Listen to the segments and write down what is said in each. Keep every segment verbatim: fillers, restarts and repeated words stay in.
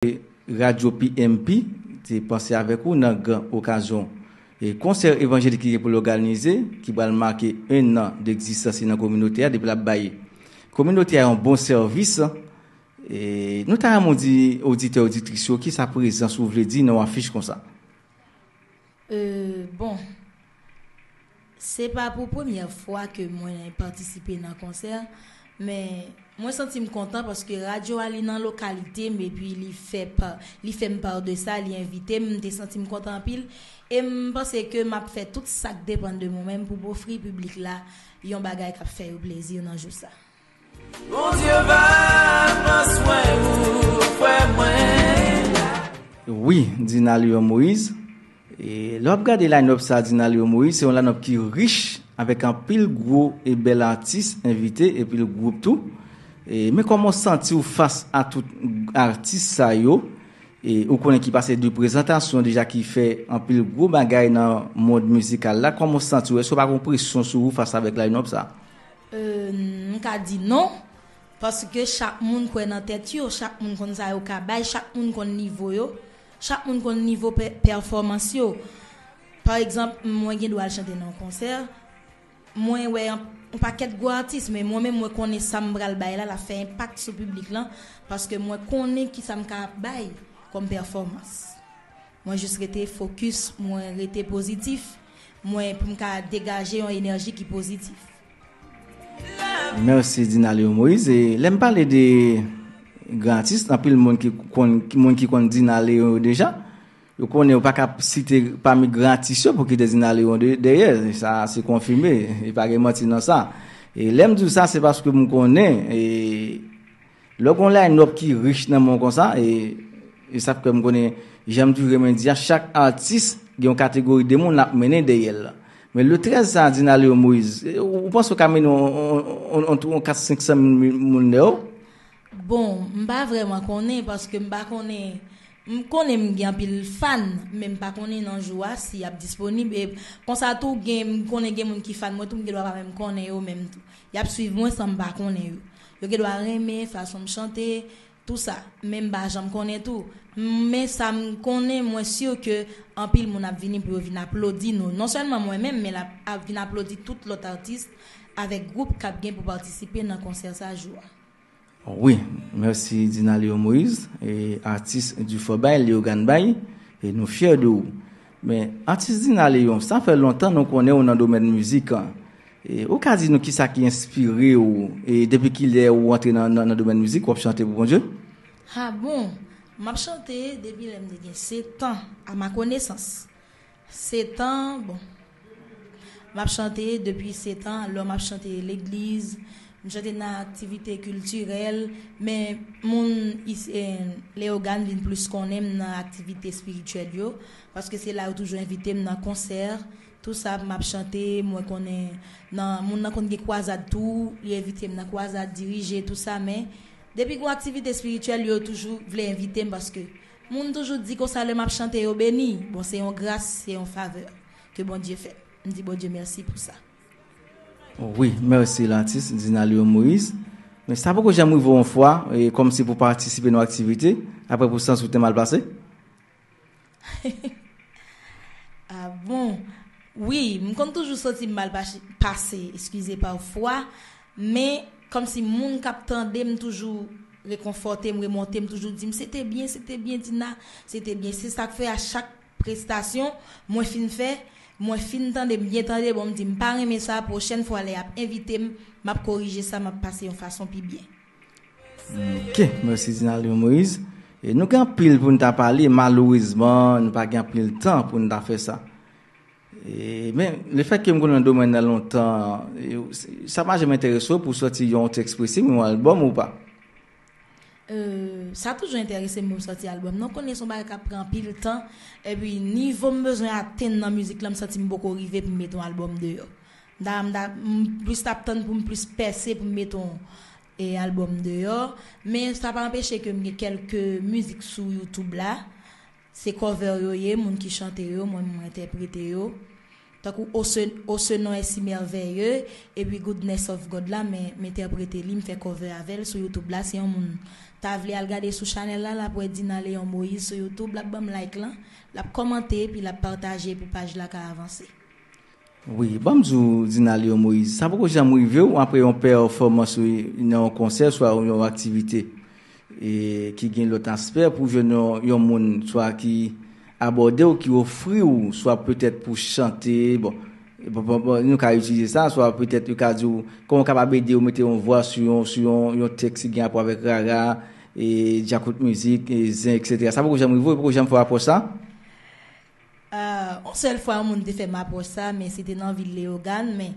Radyo P M P te panse avèk ou nan gran okazyon e konsè evanjelik ki gen pou l òganize, ki pral make en an degzistans li nan kominote a, depi l ap bay kominote a yon bon sèvis. E nou ta renmen w di oditè, oditris yo, kisa prezans ou vle di nan yon afich konsa? Euh, bon, se pa pou premyè fwa ke mwen patisipe nan konsè, men mwen santi m kontan paske radyo a li nan lokalite m epi li fè pa, li fè m pa de sa, li envite m, m te santi m kontan anpil e m panse ke m ap fè tout sa k depann de mwen menm pou m ofri piblik la yon bagay k ap fè yo plezi nan jou sa. Bondye va pran swen ou, frè mwen. Wi, Dina Leon Moïse. E lè w ap gade line-up sa Dina Leon Moïse, se yon line-up ki rich, avèk anpil gwo e bèl atis envite, epi l gwoup tou. E, men kòman w santi w fas a tout atis sa yo? E, ou konnen ki pase de prezantasyon deja ki fè anpil gwo bagay nan mond mizikal la. Kòman w santi w? Èske w pa gen presyon sou ou fas avèk line-up sa? Euh, m ka di non, paske chak moun kwè nan tèt yo, chak moun konn sa yo ka bay, chak moun konn nivo yo, chak moun konn nivo pè- pèfòmans yo. Pa egzanp, mwen gen dwa al chante nan yon konsè, mwen wè yon, yon pakèt gwo atis, men mwen menm mwen konnen sa m pral bay la, l ap fè enpak sou piblik lan, paske mwen konnen kisa m ka bay kòm pèfòmans. Mwen jis rete fokis, mwen rete pozitif, mwen pou m ka degaje yon enèji ki pozitif. Mèsi Dina Leon Moïse. E lè m pale de gran atis, anpil moun ki konn moun ki konn Dina Leon yo deja, yo konnen yo pa ka site pami gran atis yo pou kite Dina Leon de- dèyè. Sa se konfime, e pa gen manti nan sa. E lè m di w sa, se paske m konnen e lè w gen yon line-up ki rich nan men w konsa, e, e sa fè m konnen, jan m toujou renmen di a, chak atis gen yon kategori de moun l ap mennen dèyè l. Men le trèz sa, Dina Leon Moïse, e, ou, ou panse w ka mennen yon, yon, yon, yon, yon kat senk san mil moun dèyè w? Bon, m pa vrèman konnen, paske m pa konnen, m konnen m gen anpil fan, men m pa konnen nan jou a si y ap disponib. E konsa tou, gen, m konnen gen moun ki fan mwen tou, m gen dwa pa menm konnen yo menm tou. Y ap swiv mwen san m pa konnen yo. Yo gen dwa renmen fason m chante, tou sa, men m pa janm konnen tou. Men sa m konnen, mwen si ke anpil moun ap vini pou yo vin aplodi nou. Non sèlman mwen menm, men l ap, ap vin aplodi tout lòt atis avèk gwoup k ap gen pou patisipe nan konsè sa jou a. Wi, mèsi Dina Leon Moïse, e atis Dufò bay, Leogane bay, e nou fyè de ou. Men, atis Dina Leon, sa fè lontan nou konnen w nan domèn mizik an. E, ou ka di nou kisa ki enspire w, e depi kilè ou antre nan, nan, nan domèn mizik, w ap chante pou Bondye? Ha bon, m ap chante depi lè m te gen sèt an, à ma connaissance. Sèt an, bon. M ap chante depi sèt an, alò m ap chante legliz, m chante nan aktivite kiltirèl, men moun isi, eh, Leogane vin plis konnen m nan aktivite espirityèl yo, paske se la yo toujou envite m nan konsè, tou sa m ap chante, mwen konnen nan, moun nan konn gen kwazad tou, li envite m nan kwazad, dirije, tou sa, men depi gen aktivite espirityèl, yo toujou vle envite m, paske moun toujou di konsa lè m ap chante, yo beni. Bon, se yon gras, se yon favè ke Bondye fè m. M di Bondye mèsi pou sa. Wi, mèsi latis Dina Leon Moïse. Men sa poko janm rive w yon fwa, e, kòmsi pou patisipe nan yon aktivite, apre pou santi w te mal pase? Ah bon? Wi, m konn toujou santi m mal pase, eskize, pafwa, men kòmsi moun k ap tande m toujou rekonfòte m, remonte m, toujou di m, se te byen, se te byen, Dina, se te byen. Se sa k fè a chak prestasyon mwen fin fè, mwen fin tande, m byen tande, bon, m di, m pa renmen sa, pwochèn fwa lè y ap envite m, m ap korije sa, m ap pase yon fason pi byen. Ok, mèsi Dina Leon Moïse. E nou gen anpil pou n ta pale, malerezman, nou pa gen anpil tan pou n ta fè sa. E, men, lefètke m konnen nan domèn nan lontan, e, sa pa janm enterese w pou w sòti yon ti ekspresif, yon albòm ou pa? Euh, sa toujou enterese m pou m sòti albòm. Non, konnen se yon bagay k ap pran anpil tan. Epi, nivo m bezwen atenn nan mizik lan, m santi m poko rive pou m mete yon albòm deyò. M ta, m ta, m plis t ap tann pou m plis pèse, pou m mete yon, e, albòm deyò. Men sa pa anpeche ke m gen kèlke mizik sou YouTube la. Se cover yo ye, moun ki chante yo, mwen menm mwen entèprete yo. tankou O ce, O ce nom est si merveilleux, epi Goodness of God la, men m entèprete li, m fè cover avè l sou YouTube la. Si yon moun ta vle al gade sou chanèl la, l ap wè Dina Léon Moïse sou YouTube, l ap ban m like lan, l ap kòmante, epi l ap pataje pou paj la ka avanse. Wi, ban m di w, Dina Léon Moïse, sa poko janm rive w apre yon pèfòmans ou nan yon konsè, swa yon aktivite e, ki gen lòt aspè pou jwenn yon, yon moun swa ki abòde w, ki ofri w, swa petèt pou chante, bon, bon, bon, bon, nou ka itilize sa, swa petèt yo ka di w, kòman w kapab ede yo mete yon vwa sou yon, sou yon, yon tèks ki gen rapò avèk rara, e, djakout mizik, e, zen, etsetera. Sa poko janm rive w, poko janm fè w apwòch sa? Ah, yon sèl fwa yon moun te fè m apwòch sa, men se te nan vil Leyogàn, men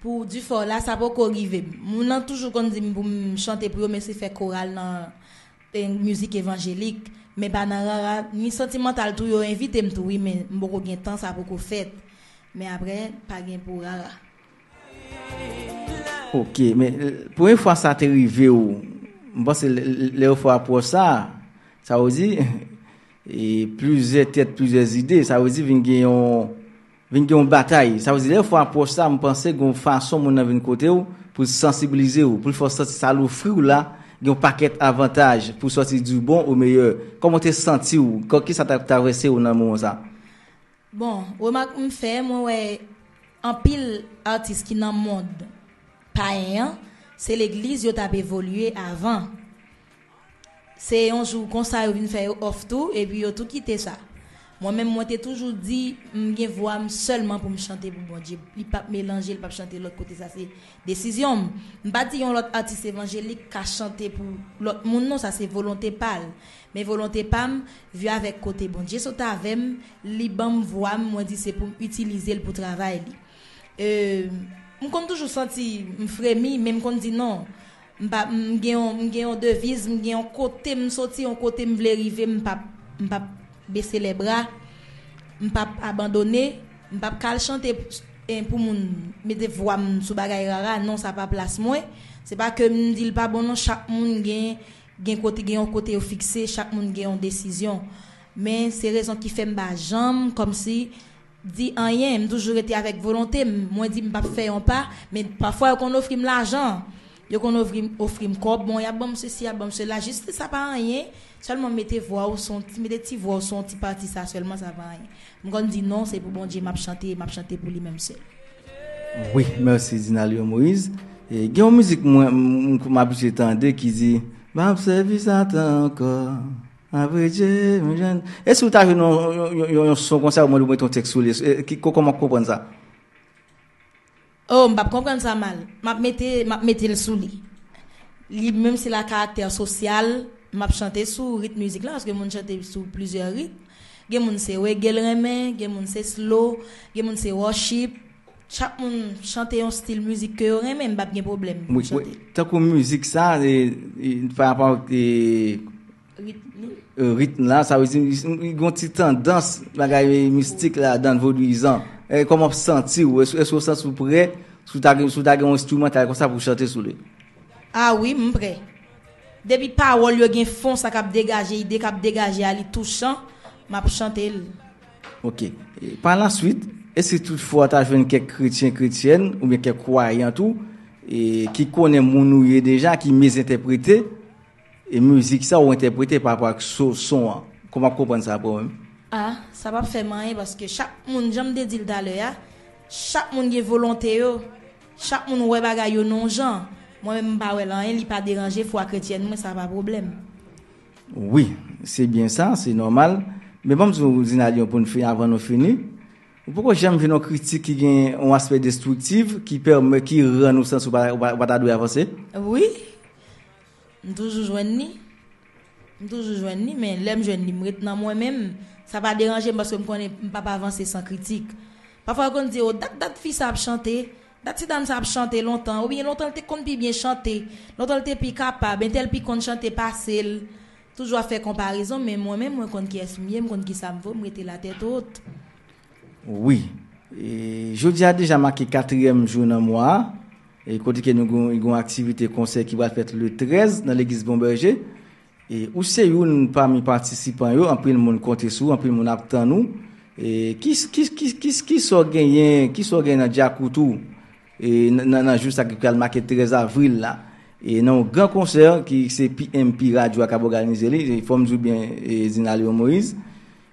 pou Difò la, sa poko rive m. Moun nan toujou konn di m pou m chante pou yo, men se fè koral nan e, mizik evanjelik, men pa nan rara, ni santimantal tou, yo envite m tou, wi, men m poko gen tan, sa poko fèt. Men apre, pa gen pou rara. Ok, men, e, premye fwa sa te rive w, m panse lè, lè, lè yo fè apwòch sa, sa vle di, e, plizyè tèt, plizyè zide, sa vle di vin gen yon, vin gen yon batay. Sa vle di, lè yo fè apwòch sa, m panse gen yon fason moun nan vin kote w pou l sansibilize w, pou l fè w santi sa l ofri w la, gen yon pakèt avantaj pou sòti du bon au meilleur. Kòman w te santi w? Kò-, kisa t ap travèse w nan moman sa? Bon, remak m fè, mwen wè anpil atis ki nan mond payen an, se legliz yo t ap evolye avan. Se yon jou konsa yo vin fè yo off tou, epi yo tou kite sa. Mwen menm, mwen te toujou di, m gen vwa m sèlman pou m chante pou Bondye. Li p ap melanje, li p ap chante lòt kote, sa se desizyon m. M pa di yon lòt atis evanjelik ka chante pou lòt moun, non, sa se volonte pa l. Men volonte pa m, vi avèk kote Bondye sot avè m, li ban m vwa m, mwen di se pou m itilize l pou travay li. E, m konn toujou santi m fremi, men m konn di non. M pa, m gen yon, m gen yon deviz, m gen yon kote m soti, yon kote m vle rive, m p ap, m p ap bese lè bra, m p ap abandone, m p ap ka al chante, e, pou moun mete vwa m sou bagay rara, non, sa pa plas mwen. Se pa ke m di l pa bon, non, chak moun gen, gen kote, gen yon kote yo fikse, chak moun gen yon desizyon. Men se rezon ki fè m pa janm kòmsi di anyen, m toujou rete avèk volonte m. Mwen di m p ap fè yon pa, men pafwa yo konn ofri m lajan. Yo konn ofri m, ofri m kòb, bon, y ap ban m sesi, y ap ban m sela. Jis sa pa anyen, sèlman mete vwa w sou yon ti, mete ti vwa w sou yon ti pati sa sèlman, sa pa anyen. M konn di non, se pou Bondye m ap chante, m ap chante pou li menm sèl. Wi, mèsi Dina Léon Moïse. E, gen yon mizik mwen, m, m, m abitye tande ki di, "M ap sèvi Satan ankò. Apre Dye, m jwenn." Èske ou ta jwenn yon, yon, yon, yon, yon son konsa, ou mande ou mete yon tèks sou li? E, ki, ko-, kòman w konprann sa? Oh, m p ap konprann sa mal. M ap mete, m ap mete l sou li. Li menm se la karaktè sosyal, m ap chante sou ritm mizik la, paske moun chante sou plizyè ritm. Gen moun se reggae l renmen, gen moun se slow, gen moun se worship. Chak moun chante yon stil mizik ke yo renmen, m p ap gen pwoblèm pou m chante. Tankou mizik sa, e, e, pa rapò ak, e, ritm la, sa vle di, li gen yon ti tandans, bagay mistik ladan l, vodouyizan. E, kòman w ap santi w? Èske, èske w santi w prè? Si w ta gen, si w ta gen yon enstrimantal konsa pou w chante sou li? Ah wi, m prè. Depi pawòl yo gen fon, sa k ap degaje, ide k ap degaje a, li touchan, m ap chante l. Ok. E, pa la swit, èske toutfwa w ta jwenn kèk kretyen, kretyèn, oubyen kèk kwayan tou, e, ki konnen moun ou ye deja, ki mezentèprete, e mizik sa ou entèprete pa rapò ak so, son an? Kòman w ap konprann sa pou ou menm? Ah, sa p ap fè m anyen, paske chak moun, jan m te di l talè a, chak moun gen volonte yo. Chak moun wè bagay yo nan yon jan. Mwen menm, m pa wè l anyen, li pa deranje fwa kretyèn mwen, sa pa pwoblèm. Wi, se byen sa, se nòmal. Men ban m di w, Dina Léon, pou n fini, avan nou fini, ou poko janm jwenn yon kritik ki gen yon aspè destriktif, ki pèmèt, ki rann ou santi w pa, w pa, w pa ta dwe avanse? Wi. M toujou jwenn li. M toujou jwenn li, men lè m jwenn li, m ret nan mwen menm. Sa pa deranje m, paske m konnen m p ap avanse san kritik. Pafwa, yo konn di, "O, dat, dat fi sa ap chante, dat ti dam sa ap chante lontan, oubyen lontan l te konn pi byen chante, lontan l te pi kapab, entèl pi konn chante pase l." Toujou ap fè konparezon, men mwen menm, mwen konn kiyès m ye, m konn kisa m vo, m rete la tèt wot. Wi. E, jodi a deja make katriyèm jou nan mwa a, e, kote ke nou gen, gen yon aktivite konsè ki pral fèt le trèz nan legliz Bon Bèje. E, ou se youn pami patisipan yo, anpil moun konte sou ou, anpil moun ap tann ou. E ki, ki, ki, ki, ki sa w genyen, ki sa w genyen nan djakout ou, e nan, nan, nan jou sa ki pral make trèz avril la, e nan yon gran konsè ki se P M P radyo a k ap òganize li, e fò m di w byen, e Zina Leon Moïse,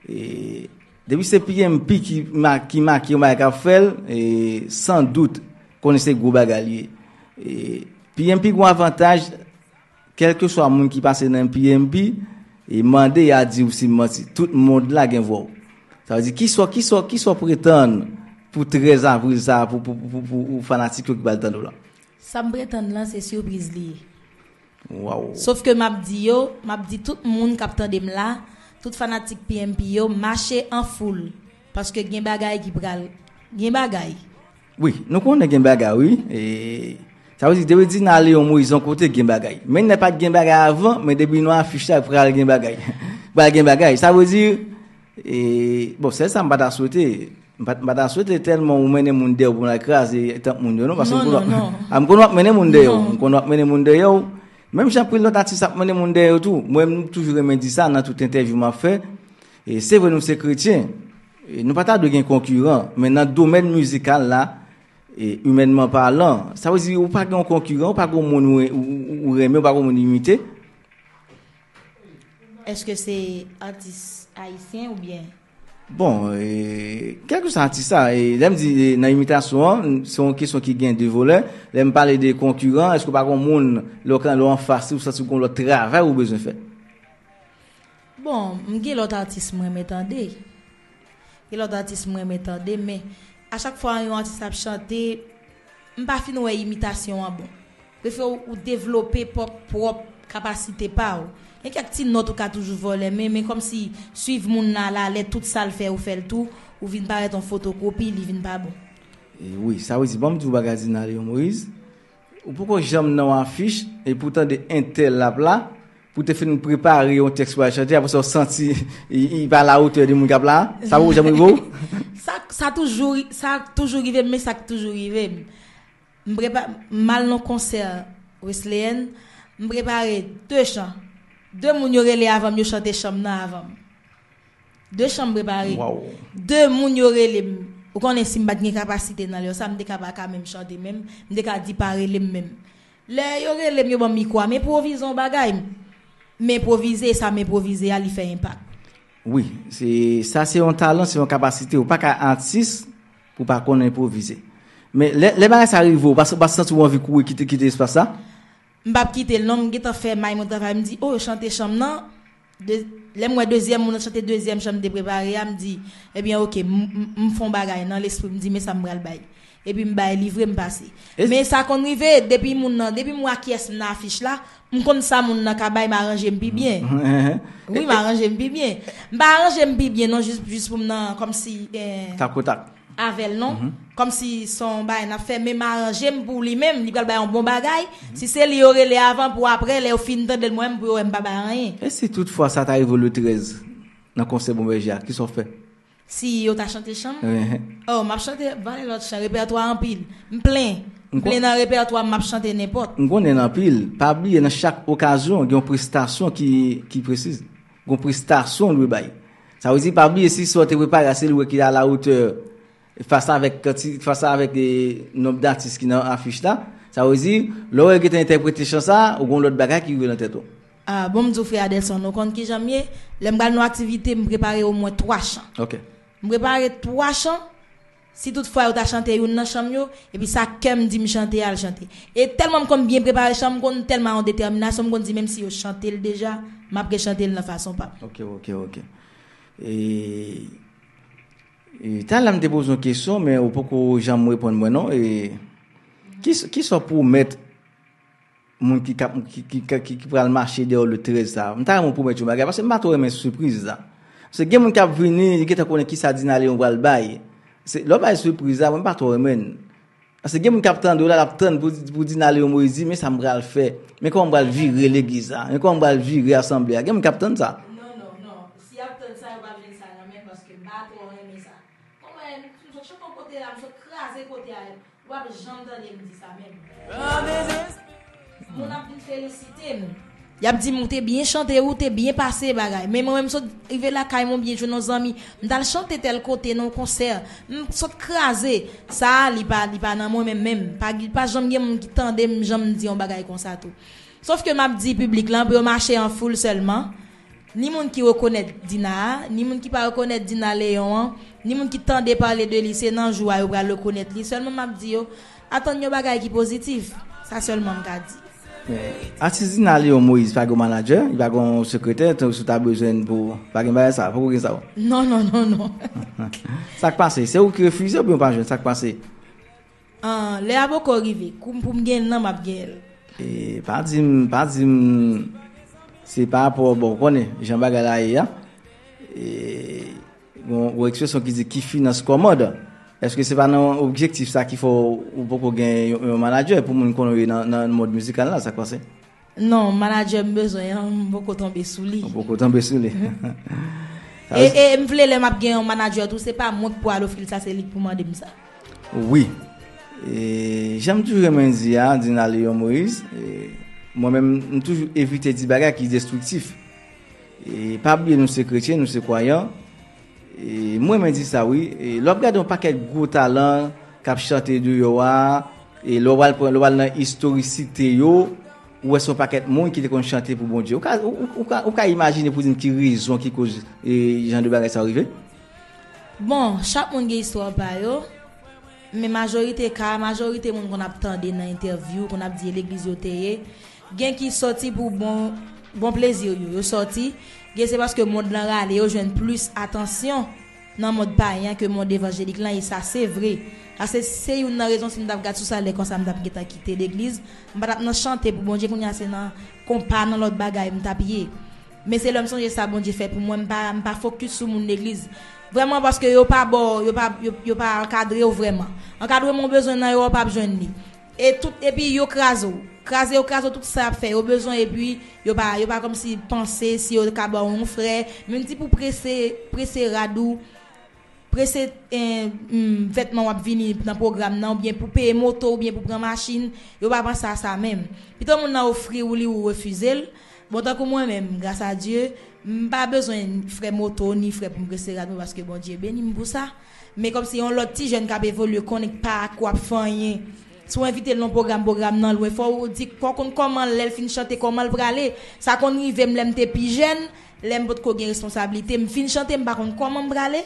e depi se P M P ki ma-, ki make yon bagay k ap fè l, e san dout, konnen se gwo bagay li ye. E P M P gen yon avantaj, kèlkeswa moun ki pase nan P M P, e mande y a di w si m manti. Tout mond la gen vwa w. Sa vle di, ki sa, ki sa, ki sa w pretann pou trèz avril sa a, pou, pou, pou, pou, pou fanatik yo ki pral tande w la? Sa m pretann lan, se sipriz li ye. Waw. Sof ke m ap di yo, m ap di tout moun k ap tande m la, tout fanatik P M P yo, mache an foul. Paske gen bagay ki pral, gen bagay. Wi, nou konnen gen bagay, wi. E, sa vle di, depi Dina Leon Moïse yon kote, gen bagay. Men nèg pa t gen bagay avan, men depi nou afich la, pral gen bagay. Pral gen bagay. Sa vle di, e, bon, sèl sa m pa ta swete. M pa, m pa ta swete tèlman ou mennen moun dèyè w pou n al kraze tank moun yo, non, paske m Non, konn w ap, non, non. a, m konn w ap mennen moun dèyè w. Non. M konn w ap mennen moun dèyè w. Menm jan anpil lòt atis ap mennen moun dèyè yo tou. Mwen, m toujou renmen di sa nan tout entèvyou m ap fè. E se vre nou se kretyen. E nou pa ta dwe gen konkiran, men nan domèn mizikal la, e imènman palan, sa vle di ou pa gen yon konkiran, ou pa gen yon moun ou, ou, ou, ou renmen, ou pa gen yon moun ou imite. Èske se atis ayisyen oubyen? Bon, e, kèlkeswa atis sa, e, lè m di, e, nan imitasyon an, se yon kesyon ki gen de volè. Lè m pale de konkiran, èske ou pa gen yon moun, lè w ka, lè w anfas li, ou santi w gen yon lòt travay ou bezwen fè? Bon, m gen lòt atis m renmen tande. Gen lòt atis m renmen tande, men a chak fwa yon atis ap chante, m pa fin wè imitasyon an bon. Prefere w, ou devlope pwòp, pwòp kapasite pa w. Gen kèk ti nòt ou ka toujou vòlè, men, men kòmsi swiv moun nan alalè, tout sa l fè, ou fè l tou, ou vin parèt yon fotokopi, li vin pa bon. E wi, sa vle di, ban m di w bagay, Dina Leon Moïse. Ou poko janm nan yon afich, epi w tande entèl l ap la, pou te fin prepare yon tèks pou al chante, apre sa w santi li, li pa alawotè de moun k ap la, sa poko janm rive w? Sa, sa toujou, sa toujou rive m, men sa k toujou rive m. M prepa-, m al nan konsè Wesleyèn, m prepare de chan. De moun yo rele avan m, yo chante chan m nan avan m. De chan m prepare. Waw. De moun yo rele m. Ou konnen si m pa t gen kapasite nan lè sa, m te ka pa ka menm chante menm. M te ka di pa rele m menm. Lè yo rele m, yo ban m mikwo a, m enpwovize yon bagay. M enpwovize, e sa m enpwovize a, li fè enpak. Wi, se, sa se yon talan, se yon kapasite. Ou pa ka atis pou pa konn enpwovize. Men lè, lè bagay sa rive w, ou pa, ou pa santi w anvi kouri kite, kite espas la? M p ap kite l non, m gentan fè may mwen travay, m di, "O, yo chante chan m nan." De, lè m wè dezyèm moun nan chante dezyèm chan m te prepare a, m di, "Ebyen, oke, m, m, m fè yon bagay nan lespri m, m di, men sa m pral bay." Epi m bay livre, m pase. E Men sa konn rive, depi moun nan, depi m wè kiyès m nan afich la, m konn sa moun nan ka bay, m aranje m pi byen. Wi, m aranje m pi byen. M pa aranje m pi byen non, jis, jis pou m nan, kòmsi, eh, Takotak. avè l non. Kòmsi se yon bagay n ap fè, men m aranje m pou li menm, li pral bay yon bon bagay. Si se li yo rele avan pou apre, lè yo fin tande l, mwen menm pou yo wè m pa bay anyen. E si toutfwa sa ta rive w le trèz, nan konsè Bon Bèje a, kisa w fè? Si yo ta chante chan m? Wi. Oh, m ap chante valè lòt chan, repètwa anpil. M plen. M M kon- plen nan repètwa m, m ap chante nenpòt. M konnen anpil. Pa bliye, nan chak okazyon, gen yon prestasyon ki, ki presiz. Gen yon prestasyon w dwe bay. Sa vle di, pa bliye, si sa w te prepare a, se li w wè ki alawotè fas avèk kanti-, fas avèk, eh, nonb datis ki nan afich la. Sa vle di, lè w gentan entèprete chan sa, ou gen yon lòt bagay ki rive nan tèt ou. Ah, bon, m di w, frè Adelson, ou konn kijan m ye? Lè m pral nan yon aktivite, m prepare omwen twa chan. Ok. M prepare twa chan. Si toutfwa yo ta chante youn nan chan m yo, epi sa kè m di m chante a, l chante. E tèlman m konn byen prepare chan m, m konn tèlman yon detèminasyon, m konn di menm si yo chante l deja, m ap rechante l nan fason pa m. Ok, ok, ok. E, e talè m te poze yon kesyon, men ou poko janm reponn mwen non. E, ki, kisa w pwomèt moun ki, k ap, ki, ki, ki, ki, ki pral mache dèyè w le trèz sa? M ta renmen w pwomèt yon bagay, paske m pa twò renmen sipriz la. Paske gen moun k ap vini, li gentan konnen kisa Dina Leon pral bay. Se, lè w bay sipriz la, mwen m pa twò renmen l. Paske gen moun k ap tande w la, l ap tann pou, pou Dina Leon Moïse di, "Men sa m pral fè. Men kòman m pral vire legliz la. Men kòman m pral vire asanble a." Gen moun k ap tann sa. Non, non, non. Si y ap tann sa, yo p ap jwenn sa nan men m, paske m pa twò renmen sa. Kòman, m sot chante yon kote la, m sot kraze kote a. W ap janm tande m di sa menm. Moun ap vin felisite m. Y ap di m, "Ou te byen chante, ou te byen pase bagay." Men mwen menm, m sot rive lakay mwen, byen jwenn yon zanmi, m t al chante tèl kote nan yon konsè, m sot kraze. Sa a, li pa, li pa nan mwen menm menm. Pa, pa janm gen moun ki tande m, janm di yon bagay konsa tou. Sòf ke m ap di piblik lan pou yo mache an foul sèlman. Ni moun ki rekonèt Dina a, ni moun ki pa rekonèt Dina Leon an, ni moun ki tande pale de li, se nan jou a yo pral rekonèt li. Sèlman m ap di yo, atann yon bagay ki pozitif. Sa sèlman m ka di. Men, atis Dina Leon Moïse pa gen manadjè, li pa gen sekretè, tankou si w ta bezwen pou, pa gen bagay sa, poko gen sa. Non, non, non, non. Sa k pase? Se ou ki refize oubyen w pa jwenn? Sa k pase? An, lè a poko rive. Kou m pou m gen l nan, m ap gen l. E, pa di m, pa di m, se pa rapò, bon, ou konnen, jan bagay la ye a. E, gon, gon ekspresyon ki di ki finans kòmand. Èske se pa nan objektif sa ki fè w poko gen yon, yon manadjè pou moun konnen w ye nan, nan mond mizikal la, sa k pase? Non, manadjè m bezwen an, m poko tonbe sou li. Ou poko tonbe sou li. Sa vle E, e m vle lè m ap gen yon manadjè tou, se pa mwen k pou al ofri l sa, se li k pou mande m sa. Wi. E, jan m toujou renmen di a, Dina Leon Moïse, e, mwen menm, m toujou evite di bagay ki destriktif. E, pa bliye nou se kretyen, nou se kwayan. E, mwen renmen di sa wi. E, lè w ap gade yon pakèt gwo talan k ap chante deyò a, e lè w al pran, lè w al nan istorisite yo, ou wè se yon pakèt moun ki te konn chante pou Bondye. Ou ka, ou, ou, ou ka, ou ka imajine pou di m ki rezon ki koz e, jan de bagay sa yo rive? Bon, chak moun gen istwa pa yo, men majorite ka, majorite moun konn ap tande nan entèvyou, konn ap di e legliz yo te ye, gen ki sòti pou bon, bon plezi yo, yo sòti, gen se paske mond lan rale, yo jwenn plis atansyon nan mond payen ke mond evanjelik lan, e sa se vre. Sa se, se youn nan rezon si m t ap gad sou sa lè konsa m t ap gentan kite legliz, m pa t ap nan chante pou Bondye, kounye a se nan konpa, nan lòt bagay m t ap ye. Men se lè m sonje sa Bondye fè pou mwen, m pa, m pa fokis sou moun legliz. Vrèman, paske yo pa ba w, yo pa, yo, yo pa ankadre w vrèman. Ankadreman w bezwen nan yo, w p ap jwenn li. E tout, epi yo kraze w. Kraze yo kraze w, tout sa y ap fè, yo bezwen, epi yo pa, yo pa kòmsi panse si yo ka ba w yon frè. Menm ti pou prese, prese rad ou, prese, eh, mm, vètman w ap vini nan pwogram nan, oubyen pou peye moto, oubyen pou pran machin, yo pa panse a sa menm. Pito moun nan ofri w li, ou refize l. Bon, tankou mwen menm, gras a Dye, m pa bezwen frè moto, ni frè pou m prese rad mwen, paske Bondye beni m pou sa. Men kòmsi yon lòt ti jèn k ap evolye, konnen k pa ak w ap fè anyen. Si w envite l nan pwogram, pwogram nan lwen, fò w di, fò w konn kòman l, lè l fin chante, kòman l prale. Sa konn rive m lè m te pi jèn, lè m potko gen responsablite, m fin chante, m pa konn kòman m prale.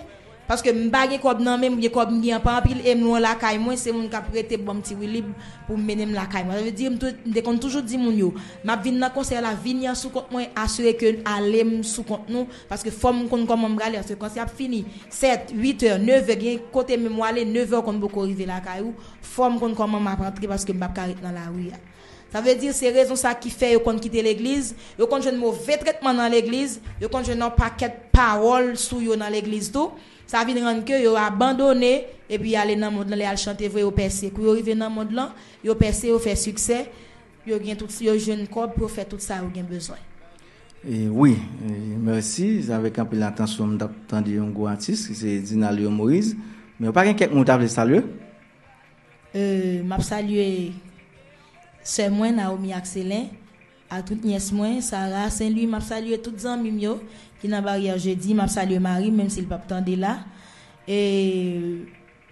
Paske m pa gen kòb nan men m, oubyen kòb m gen an pa anpil, e m lwen lakay mwen, se moun k ap rete ban m ti wilib pou m mennen m lakay mwen. Sa vle di, m tou, m te konn toujou di moun yo, m ap vin nan konsè la, vini an sou kont mwen, asire ke ale m sou kont nou, paske fò m konn kòman m prale, paske konsè ap fini sèt, uit è, nèf è, gen kote menm w ale, nèf è w konn poko rive lakay ou, fò m konn kòman m ap antre, paske m p ap ka ret nan lari a. Sa vle di, se rezon sa ki fè yo konn kite legliz, yo konn jwenn move tretman nan legliz, yo konn jwenn yon pakèt pawòl sou yo nan legliz tou. Sa vin rann ke yo abandone, epi y ale nan mond lan, lè y al chante vre, yo pèse. Kou yo rive nan mond lan, yo pèse, yo fè siksè, yo gen tout, yo jwenn kòb pou yo fè tout sa yo gen bezwen. E, wi, e, mèsi. Se avèk anpil atansyon m t ap tande yon gwo atis, ki se Dina Leon Moïse. Men ou pa gen kèk moun ou ta vle salye? E, m ap salye sè mwen, Naomi Axelin, ak tout nyès mwen, Sarah Saint Louis, m ap salye tout zanmi m yo ki nan Baryè Jedi, m ap salye mari m, menm si l p ap tande la. E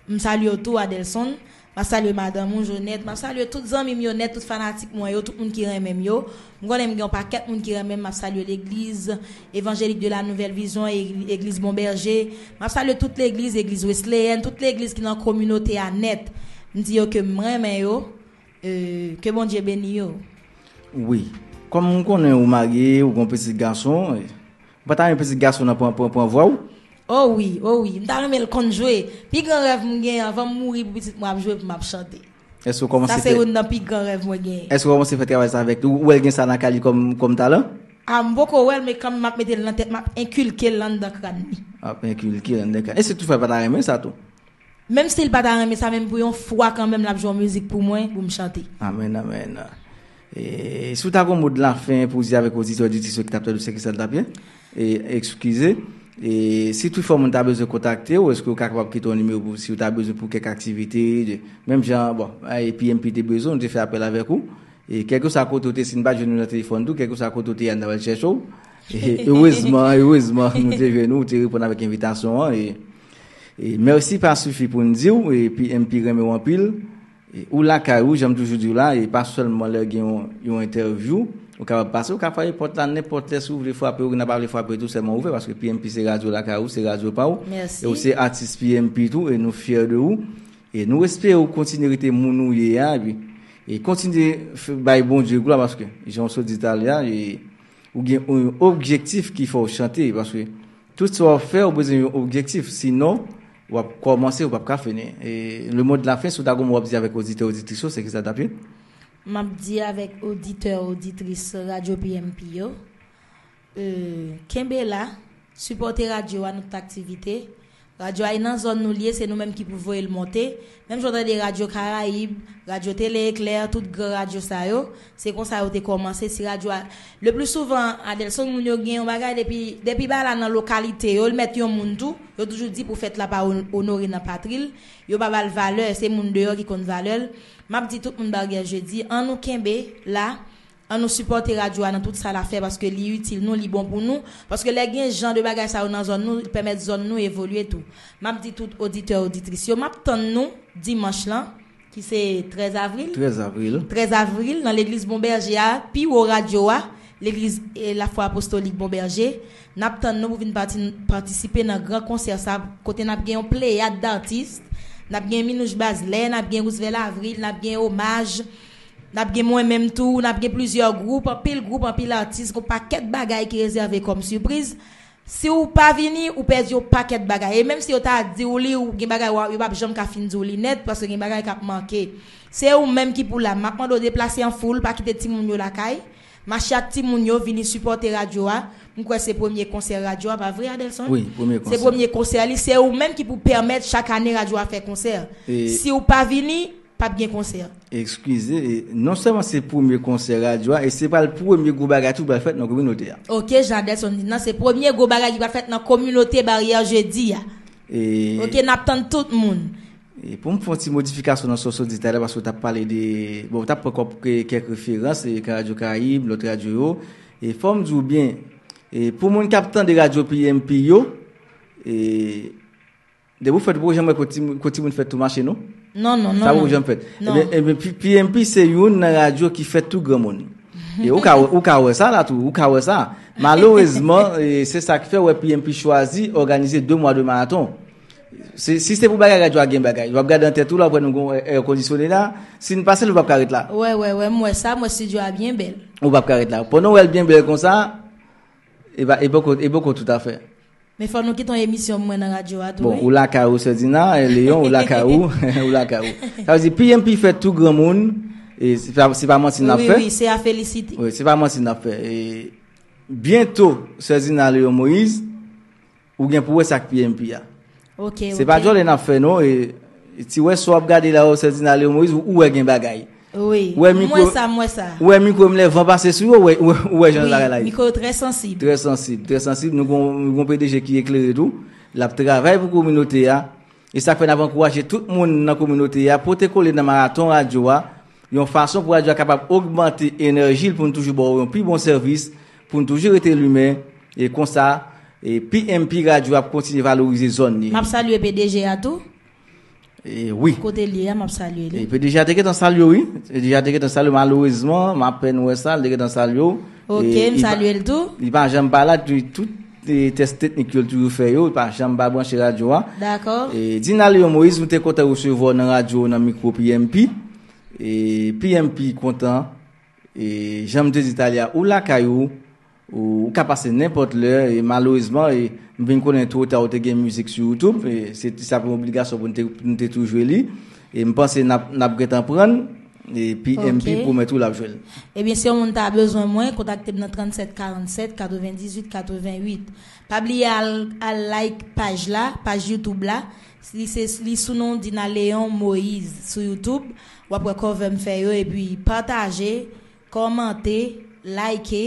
m salye w tou, Adelson. M ap salye madanm ou, Jonette. M ap salye tout zanmi m yo nèt, tout fanatik mwen yo, tout moun ki renmen m yo. M konnen m gen yon pakèt moun ki renmen m, m ap salye legliz Évangélique de la Nouvelle Vision, e- Egliz Bon Bèje. M ap salye tout legliz, egliz Wesleyèn, tout legliz ki nan kominote a nèt. M di yo ke m renmen yo, e, ke Bondye beni yo. Wi. Kòm m konnen ou marye, ou gon pitit gason, e, ou pa ta renmen pitit gason nan pran, pran, pran vwa w? O wi, o wi. M ta renmen l konn jwe. Pi gran rèv m gen anvan m mouri pou pitit mwen ap jwe pou m ap chante. Èske w kòmanse Sa se fè, youn nan pi gran rèv mwen genyen. Èske w kòmanse fè travay sa avèk li? Ou wè l gen sa nan kay li kòm, kòm talan? A, m poko wè l, men kanmenm m ap mete l nan tèt, m ap enkilke l anndan kràn li. Ap enkilke l anndan kràn. E si toutfwa l pa ta renmen sa tou? Menm si l pa ta renmen sa, menm pou yon fwa kanmenm l ap jwe yon mizik pou mwen, pou m chante. Amèn, amèn. E si w ta gon mo de lafen pou w di avèk oditè, oditris yo ki t ap tande w, se ki sa l t ap ye? E, eskize. E si toutfwa moun ta bezwen kontakte w, èske w ka kapab kite yon nimewo pou, si w ta bezwen pou kèk aktivite, de, menm jan, bon, e, P M P te bezwen, nou te fè apèl avèk ou. E kèlkeswa kote w te, si n pa t jwenn ou nan telefòn tou, kèlkeswa kote w te ye a, n t ap al chèche w. E erezman, erezman, nou te jwenn ou, ou te reponn avèk envitasyon an. E, e mèsi pa sifi pou n di w, e P M P renmen w anpil. E ou lakay ou, jan m toujou di w la, e pa sèlman lè gen yon, yon entèvyou, ou kapab pase, ou ka frape pòt la nenpòt lè si w vle frape, ou nan pa vle frape tou, sèlman ouvè, paske P M P se radyo lakay ou, se radyo pa w. E ou se atis P M P tou, e nou fyè de ou. E nou espere ou kontinye rete moun ou ye a, epi, e kontinye f- bay Bondye glwa, paske, jan w sot di talè a, e ou gen yon objektif ki fè w chante, paske tout sa w ap fè, ou bezwen yon objektif, sinon, w ap kòmanse, ou p ap ka fini. E le mot de la fin, si w ta gon mo w ap di avèk oditè, oditris yo, se ki sa l t ap ye? M ap di avèk oditè, oditris Radyo P M P yo, e, kenbe la, sipòte radyo a, nan tout aktivite. Radyo a e nan zòn nou l ye, se nou menm ki pou voye l monte. Menm jan w tande Radyo Karayib, Radyo Tele Eklè, tout gran radyo sa yo, se konsa yo te kòmanse. Si radyo a, le pli souvan, Adelson, moun yo gen yon bagay depi, depi bagay la nan lokalite yo, l mèt yon moun tou, yo toujou di pou fèt la pa on- onore nan patri l, yo pa ba l valè, se moun deyò ki konn valè l. M ap di tout moun Baryè Jedi, ann nou kenbe la, ann nou sipòte radyo a nan tout sa l ap fè, paske li itil nou, li bon pou nou. Paske lè gen jan de bagay sa yo nan zòn nou, li pèmèt zòn nou evolye tou. M ap di tout oditè, oditris yo, m ap tann nou dimanch lan, ki se trèz avril. Trèz avril. Trèz avril, nan legliz Bon Bèje a, pi wo radyo a, legliz, e, Lafwa Apostolik Bon Bèje. N ap tann nou pou vin pati- patisipe nan gran konsè sa, kote n ap gen yon pleyad datis. N ap gen Minouche Bazlè, n ap gen Roosevelt Avril, n ap gen Omaj, n ap gen mwen menm tou, n ap gen plizyè gwoup, anpil gwoup, anpil atis, gon pakèt bagay ki rezève kòm sipriz. Si w pa vini, ou pèdi yon pakèt bagay. E menm si yo ta di w li, ou gen bagay w- yo p ap janm ka fin di w li nèt, paske gen bagay k ap manke. Se ou menm ki pou la. M ap mande w deplase an foul, pa kite timoun yo lakay. Mache ak timoun yo, vini sipòte radyo a. M kwè se premye konsè radyo a, pa vre, Adelson? Wi, premye konsè. Se premye konsè li. Se ou menm ki pou pèmèt chak ane radyo a fè konsè. E si w pa vini, p ap gen konsè. Eskize, e non sèlman se premye konsè radyo a, e se pral premye gwo bagay tou pral fèt nan kominote a. Ok, jan Adelson di nan, se premye gwo bagay ki pral fèt nan kominote Baryè Jedi a. E Ok, n ap tann tout moun. E pou m fè yon ti modifikasyon nan sa w sot di talè, paske w t ap pale de, bon, w t ap pran kòb ke- kèk referans, e Radyo Karayib, lòt radyo yo. E fò m di w byen, e pou moun k ap tande radyo P M P yo, e depi w fèt, ou poko janm wè kote timoun, kote timoun fèt tou mache, non? Non, non, non. Sa poko janm fèt. Non. Ebyen, ebyen, P- P M P se youn nan radyo ki fèt tou granmoun. E ou ka, ou ka wè sa la tou, ou ka wè sa. Malerezman, e se sa k fè w wè P M P chwazi òganize de mwa de maraton. Si, si se pou bagay radyo a gen bagay, w ap gade nan tèt ou la, w ap wè nou gon è kondisyone la. Si n pase l, ou p ap ka ret la. Wè, wè, wè, m wè sa, m wè estidyo a byen bèl. Ou p ap ka ret la. Pandan w wè l byen bèl konsa, e pa, e poko, e poko toutafè. Men fò nou kite yon emisyon mwen nan radyo a tou, wi. Bon, ou lakay ou, Sè Dina, e Leyon, ou lakay ou, ou lakay ou. Sa vle di, P M P fè tou granmoun, e se pa, se pa manti n ap fè. Wi, wi, se a felisite. Wi, se pa manti n ap fè. E byento, Sè Dina, Leyon Moyiz, ou gen pou wè sa k P M P a. Ok, ok. Se pa djòlè n ap fè, non, e, e ti wè sa w ap gade la, Sè Dina, Leyon Moyiz, ou, ou wè gen bagay. Wi, m wè sa, m wè sa. Ou wè mikwo, m lè van pase sou yo, ou wè, ou wè, ou wè jan bagay la ye. Wi, mikwo yo trè sansib. Trè sansib, trè sansib. Nou gon, nou gon P D G ki eklere tou. L ap travay pou kominote a. E sa k fè n ap ankouraje tout moun nan kominote a pote kole nan maraton radyo a, yon fason pou radyo a kapab ogmante enèji l pou n toujou ba w yon pi bon sèvis, pou n toujou rete limen, e konsa, e P M P radyo ap kontinye valorize zòn li. M ap salye P D G a tou. E wi. Kote l ye a, m ap salye li. E P D G a te gentan salye w, wi. P D G a te gentan salye w, malerezman, m apèn wè sa, l te gentan salye w. Ok, m salye l tou. Li pa janm pa la, tout, tout, e, tès teknik yo l toujou fè yo, li pa janm pa branche radyo a. Dakò. E Dina Leon Moïse, nou te kontan resevwa w nan radyo, nan mikwo P M P. E P M P kontan. E jan m te di talè a, ou lakay ou, ou, ou ka pase nenpòt lè, e malerezman, e m vin konnen twò ta ou te gen mizik sou YouTube, e se, se t ap yon obligasyon pou nou te, pou nou te tou jwe li. E m panse n ap, n ap gentan pran l, e P M P pwomèt ou l ap jwe l. Ebyen, si yon moun ta bezwen mwen, kontakte m nan trannsèt karannsèt katrevendizuit katreventuit. Pa bliye al, al like paj la, paj YouTube la. Li se, li sou non Dina Leon Moïse sou YouTube. W ap wè cover m fè yo, epi pataje, kòmante, like,